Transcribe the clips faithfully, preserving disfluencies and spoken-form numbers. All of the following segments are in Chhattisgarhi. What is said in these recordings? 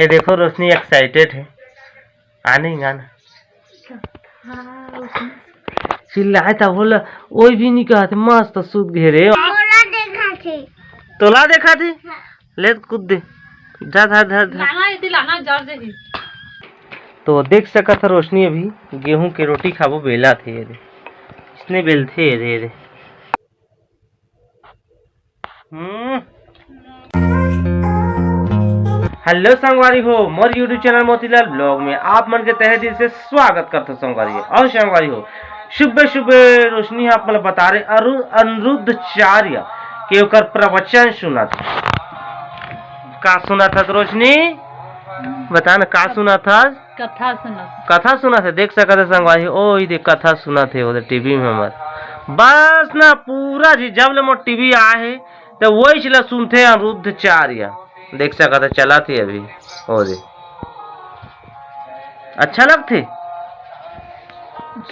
ये देखो, रोशनी एक्साइटेड है। आने गाना चिल्लाए था, बोला, ओई भी नहीं कहते, मस्त सूत घेरे। तोला देखा थे। तोला देखा थे? हाँ। ले कूद दे, जा धर धर धर। लाना, ये लाना, जर दे ही। तो देख सकत ह रोशनी अभी गेहूं के रोटी खाबो बेला थे ये दे। इसने बेल थे ये दे, ये दे। हम्म। हेलो संगवारी हो, मोर YouTube चैनल मोतीलाल ब्लॉग में आप मन के तहे दिल से स्वागत करथो संगवारी हो। और संगवारी हो, सुबह सुबह रोशनी ह आप मन ल बता रहे अरु-, अनिरुद्ध चार्य के ओकर प्रवचन सुनत। का सुनत हस रोशनी? बता ना, का सुनत हस? कथा सुनत। कथा सुनत हे, देख सकत हे संगवारी, ओ ई दे कथा सुनत हे, ओदे टीवी में हमर। बस ना, पूरा जी जब ले मोर टीवी आए हे, त वही चीज ला सुनथे अनिरुद्ध चार्य। देख सकत हे, चलत हे अभी, ओ दे। अच्छा लगथे?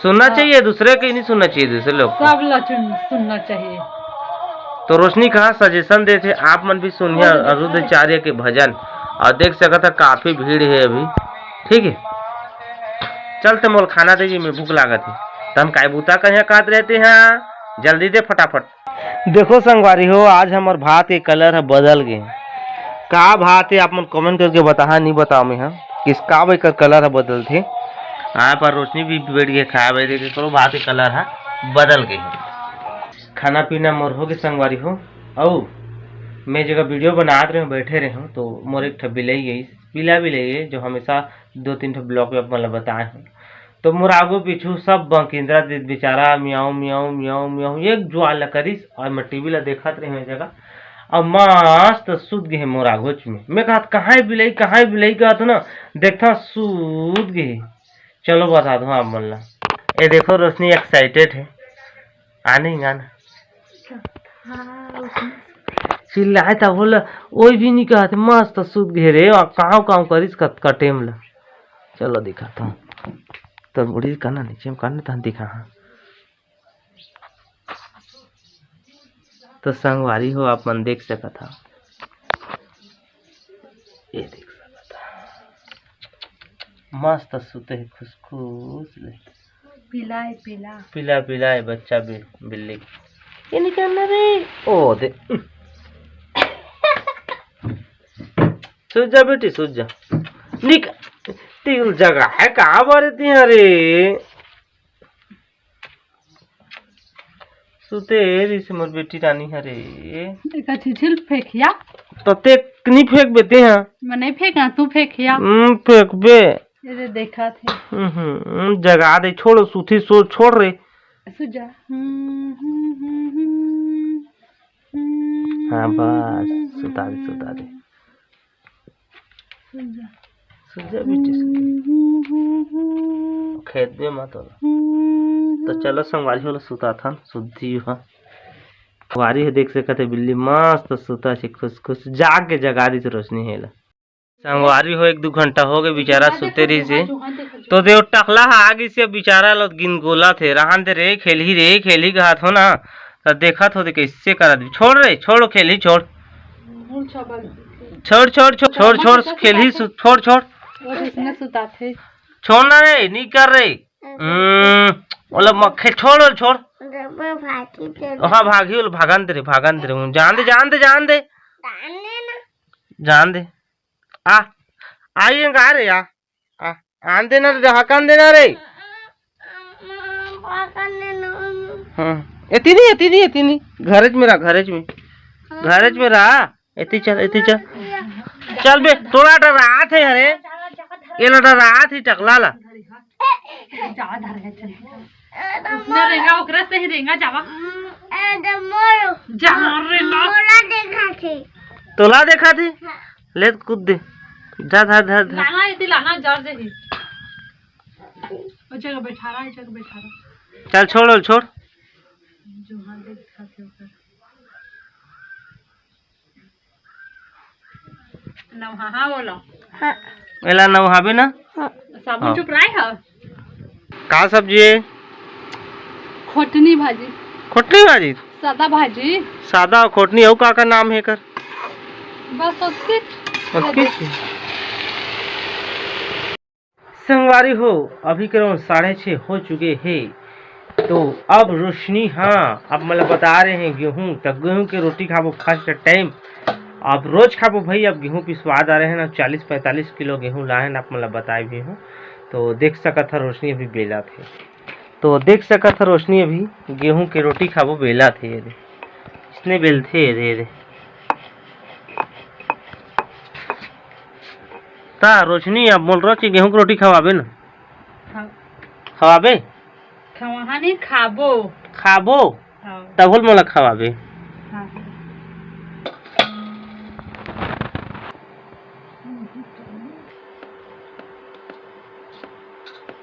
सुनना हाँ। चाहिए, दूसरे के नहीं सुनना चाहिए, दूसरे लोग को। सब ला सुन-, सुनना चाहिए। तो रोशनी कहा सजेशन देथे, आप मन भी सुनिए अनिरुद्ध चार्य के भजन। और देख सकत ह, काफी भीड़ है अभी, ठीक है। चलते मोल खाना दे जी, मैं भूख लागत है। त हम काय बूता कहे कात रहते हैं, जल्दी दे फटाफट। देखो संगवारी हो, आज हमर भात के कलर ह बदल गे। का भात हे, आप मन कमेंट करके बताहा, नहीं बताओ मैं हा, किस का एकर कलर ह बदलथे। हाँ, पर रोशनी भी बैठ गए खाए भाई, देखे करो भात के कलर ह बदल गए। खाना पीना मोर हो गए संगवारी हो, अउ मैं जगह वीडियो बनात रहे हूँ, बैठे रहे हूँ, तो मोर एक ठो बिलई गई, पीला बिलई है, जो हमेशा दो तीन ठो ब्लॉग में अपन ला बताए हूँ। तो मोर आगू पीछू सब बंकिंदरा दीदी बेचारा मियाऊ, मियाऊ, मियाऊ, मियाऊ एक जुआल ला करिस, और मैं टीवी ला देखत रहे हूँ जगह, और मस्त सुत गए मोर आगूच में। मैं कहत, "कहाँ है बिलई, कहाँ है बिलई?" कहत हूँ ना, देखता सुत गए। चलो बता दो आप मन ला। ये देखो, रोशनी एक्साइटेड है, आने गाना चिल्लाए था, बोला, ओई भी नहीं कहते, मस्त सुत घेरे, और काव काव करिस कत-, कटेम ला। चलो दिखाता हूँ। तो बूढ़ी काना नीचे में कान तहन दिखा, हाँ। तो संगवारी हो, आप मन देख सकत हा। ये देख सकत हा। मस्त सुते हे खुश खुश ले। पीला है, पीला। पीला, पीला है बच्चा बि-, बिल्ली। ये निकल ना रे। ओ दे। सुत जा बेटी, सुत जा। निक-, तिल जगह है, कहाँ बारे तिहा रे? सुते रिस मोर बेटी रानी हरे। एका छिछिल फेंकिया। तो ते नहीं फेंक बेते हैं। मैं नहीं फेंका, तू फेंकिया। हम्म, फेंक बे। ये दे देखा थे। हम्म, जगा दे, छोड़, सूती सो, छोड़ रे। सुजा। हम्म, हम्म, हम्म, हम्म। हाँ, बस, सुता दे, सुता दे। सुजा। सुजा बेटी, सुजा। खेत में मत होला। तो चलो, संगवारी हो ला सुता थन, सुधी हो। संगवारी हो, देख सकत हे, बिल्ली मस्त सुता छे, खुश खुश, जाग के जगा दी रोशनी हे ला। संगवारी हो, एक दू घंटा हो गए, बेचारा सुते रहिस हे। तो देव टकला हा आ गिस हे, बेचारा लो गिनगोला थे, रहन दे रे, खेलही रे, खेलही कहत हो ना, त देखत हो दे कैसे करत हे। छोड़ रे, छोड़, खेलही छोड़। छोड़, छोड़, छोड़, छोड़, छोड़, खेलही सु-, छोड़, छोड़। छोड़ ना रे, नी कर रे। हम्म, ओला मक्खे छोड़, ओला छोड़। ओहा भागी, ओला भागन दे रे, भागन दे रे। जान दे, जान दे, जान दे। जान दे। आ, आ ये गा रे, आ, आ, आन देना रे, हकान देना रे। हाँ, एती नहीं, एती नहीं, एती नहीं। घरज में रहा, घरज में। घरज में रहा। एती चल, एती चल। चल बे, तोला डरात हे हरे। ये ला डरात हे टकला ला। उसने रेंगा, ओकरा से ही रेंगा जावा। ए, दे मोर। जा रे ला। मोला देखा थे। तोला देखा थे? हाँ। ले कूद दे। जा धर, धर, धर। लाना, इति लाना, जर दे ही। ओ जगह बैठा रहा, ए जगह बैठा रहा। चल, छोड़, छोड़। जो हाँ देखा थे ओकर। नवहा, हाँ, बोलो। हाँ। एला नवहाबे ना? हाँ। साबुन हाँ। चुपराए हा? का सब्जी हे? खोटनी भाजी। खोटनी भाजी? सादा भाजी। सादा अउ खोटनी, अउ का का नाम हे एकर? बस ओतके। ओतके? संगवारी हो, अभी करीबन साढ़े छः हो चुके हे। तो अब रोशनी, हाँ, अब मतलब बता रहे हैं गेहूं, तो गेहूं के रोटी खाबो फर्स्ट टाइम। अब रोज खाबो भाई। अब गेहूं पिसवा जा रहे हैं ना, चालीस पैंतालीस किलो गेहूं लाए हैं ना, आप मतलब बताए भी हूँ। तो देख सकत ह रोशनी अभी बेला थे, तो देख सकत ह रोशनी अभी गेहूं के रोटी खाबो बेला थे। ये दे, इसने बेलथे, ये दे, ये दे। ता रोशनी, अब बोल रहा कि गेहूं की रोटी खवाबे ना? हाँ। खवाबे? खवाहा नहीं, खाबो। खाबो? हाँ। तब बोल मोला खवाबे। हाँ।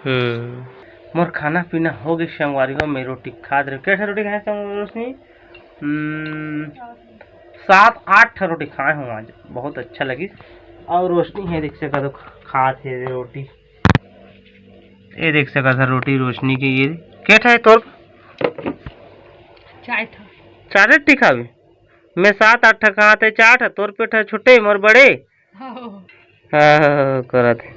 हम्म, मोर खाना पीना हो गई संगवारी हो, मैं रोटी खात रहे। कैसे रोटी खाए संगवारी रोशनी? हम्म, सात आठ ठा रोटी खाए हूँ आज, बहुत अच्छा लगिस। और रोशनी है, देख सकत हो, खात हे रोटी। ये देख सकत ह रोटी रोशनी के, ये के ठा है तोर? चार ठा। चारे ठी खाबे? मैं सात आठ ठा खात हे, चार ठा तोर पेट है छोटे, मोर बड़े। हाँ। हाँ, करत हे।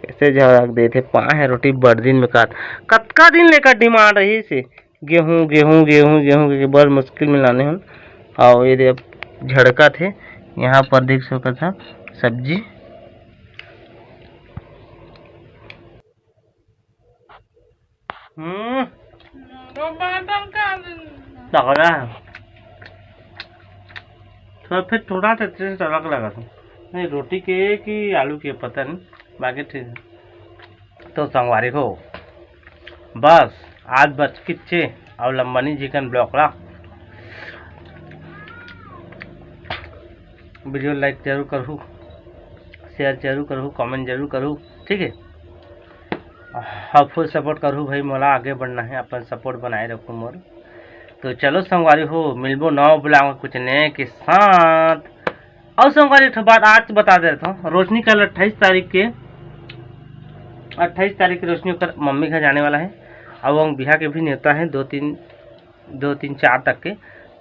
कैसे झड़क देथे, पाए हे रोटी बड़ दिन में खात। कतका दिन लेकर डिमांड रही से? गेहूं, गेहूं, गेहूं, गेहूं के बड़ मुश्किल में लाने हन। और ये दे अब झड़कत हे। यहाँ पर देख सकत ह सब्जी। हम्म। तगड़ा है। थोड़ा, फिर थोड़ा सा टेस्ट अलग लगा था। नहीं, रोटी के कि आलू के, पता नहीं, बाकी ठीक है। तो संगवारी हो, बस आज बच किच्चे और लंबा नहीं चिकन ब्लॉग ला। वीडियो लाइक जरूर करू, शेयर जरूर करू, कमेंट जरूर करू, ठीक है। और फुल सपोर्ट करू भाई, मोला आगे बढ़ना है, अपन सपोर्ट बनाए रखू मोर। तो चलो संगवारी हो, मिलबो नवा ब्लॉग में कुछ नए के साथ। और संगवारी, एक ठो बात आज बता दे रहा हूँ, रोशनी कल अट्ठाईस तारीख के, अट्ठाईस तारीख के रोशनी ओकर मम्मी घर जाने वाला है। और वो बिहा के भी नेवता है दो तीन, दो तीन चार तक के।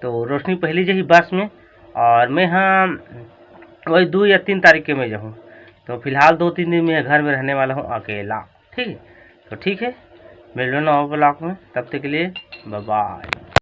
तो रोशनी पहली जही बस में, और मैं हाँ वही दो या तीन तारीख के मैं जाऊँ। तो फिलहाल दो तीन दिन मैं घर में रहने वाला हूँ अकेला, ठीक है। तो ठीक है, मिलबो नवा ब्लॉग में, तब तक के लिए बाय बाय।